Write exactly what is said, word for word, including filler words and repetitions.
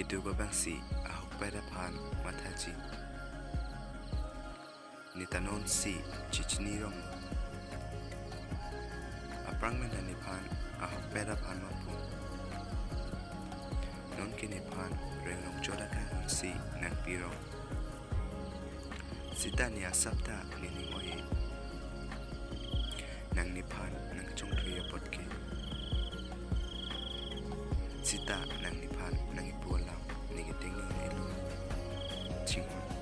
Kedo abangsi ahokpet aphan mathaji. Ne ta nonsi chechini rong. Aphrang pen ta nephan ahokpet aphan mapu. Nonke nephan rengrong chot akanghon si nangpi rong. Seta ne asap ta nening oi-e. Nang nephan nangchongkre apot ke. Seta nang nephan nangkipu alam ne keteng nang elo. Chinghon.